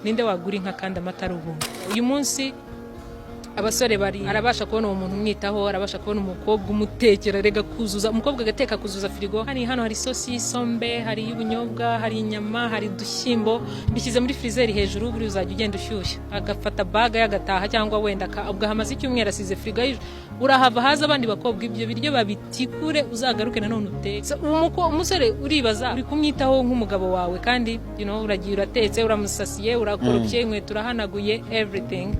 Ninde wagura inka kandi amata ari ubuntu? Uyu munsi abasore bari arabasha kubona uwo muntu umwitaho, arabasha kubona umukobwa umutekera, rega kuzuza umukobwa agateka, kuzuza firigo. Hano hari isosi y'isombe, hari iy'ubunyobwa, hari inyama, hari udushyimbo, mbishyize muri freezer hejuru, buri uzajya ugenda ushyushya. Agafata bag agataha, cyangwa wenda ubwo hamaze icyumweru asize firigo, urahava haza abandi bakobwa, ibyo biryo babitikure, uzagaruke nanone uteke. So, umusore uribaza, uri kumwitaho nk'umugabo wawe kandi uragiye, uratetse, uramusasiye, urakoropye, inkweto urahanaguye, everything.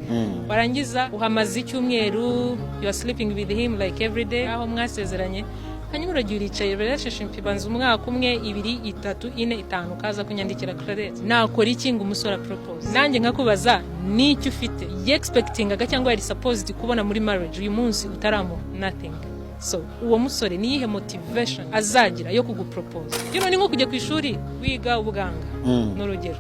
Warangiza uhamaze icyumweru, you are sleeping with him like every day aho mwasezeranye. Hanyuma uragiye, uricaye, relationship ibanza umwaka umwe, 2, 3, 4, 5, ukaza kunyandikira: "Claudette, nakora iki ngo umusore propose?" Nanjye nkakubaza, n'icyo ufite yexpectingaga cyangwa yari supposed kubona muri marriage uyu munsi utaramuha? Nothing. So uwo musore ni iyihe motivation azagira yo kugupropose? Ni nko kujya ku ishuri wiga ubuganga, n'urugero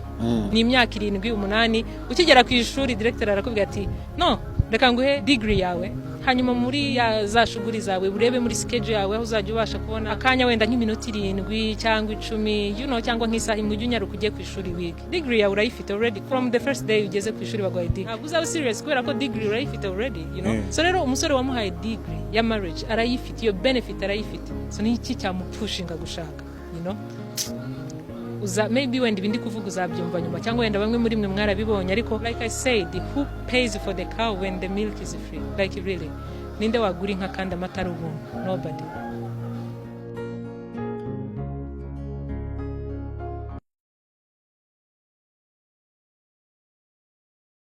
ni imyaka 7, 8. Ukigera ku ishuri, director arakubwira ati: "No, reka nguhe degree yawe, hanyuma muri ya za shuguri zawe urebe muri schedule yawe aho uzajya ubasha kubona akanya, wenda nk'iminota 7 cyangwa 10, cyangwa nk'isaha imwe, ujye unyaruka ujye ku ishuri wige. Degree yawe urayifite already." From the first day ugeze ku ishuri baguhaye degree, ntabwo uzaba serious kubera ko degree urayifite already. So rero umusore wamuhaye degree ya marriage, arayifite, iyo benefit arayifite. So ni iki cyamupushinga gushaka? Uza maybe wenda ibindi kuvuga uzabyumva nyuma, cyangwa wenda bamwe muri mwe mwarabibonye, ariko like I said, who pays for the cow when the milk is free? Like really, ninde wagura inka kandi amata ari ubuntu? Nobody.